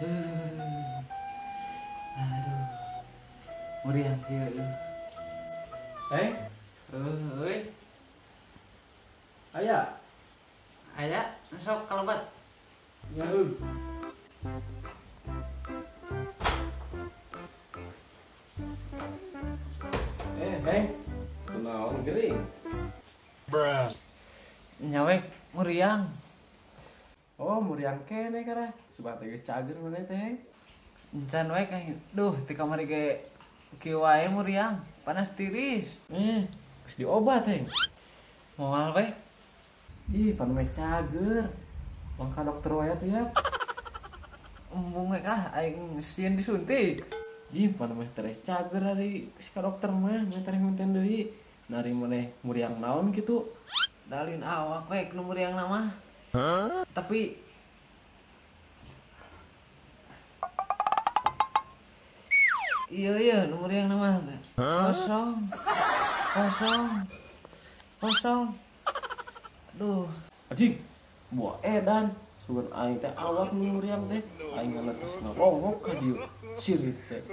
Aduh. Muriang kieu. Eh? Euy. Aya. Aya, sok kalebat. Ya euy. Heng. Kunaon gering? Bruh. Nyawe muriang. Oh, muriang kene kara. Subah teh geus cager maneh teh. Encan we kayak duh ti kamari ge kieu wae muriang, panas tiris. Geus diobat heng. Moal we. Ih, pan meh cager. Wang ka dokter wae atuh ya. Embung we kah aing sieun disuntik. Ji, pan meh tereh cager ari geus ka dokter mah, nya tereh minten deui. Nari maneh muriang naon kitu? Dalin awak we nu muriang mah. Huh? Tapi iya nu muriang mah teh. Kosong. Kosong. Kosong. Aduh. Anjing. Buah edan. Sugan aing teh awak nu muriang teh. Aing geus ngarongok ka dieu. Sirit teh.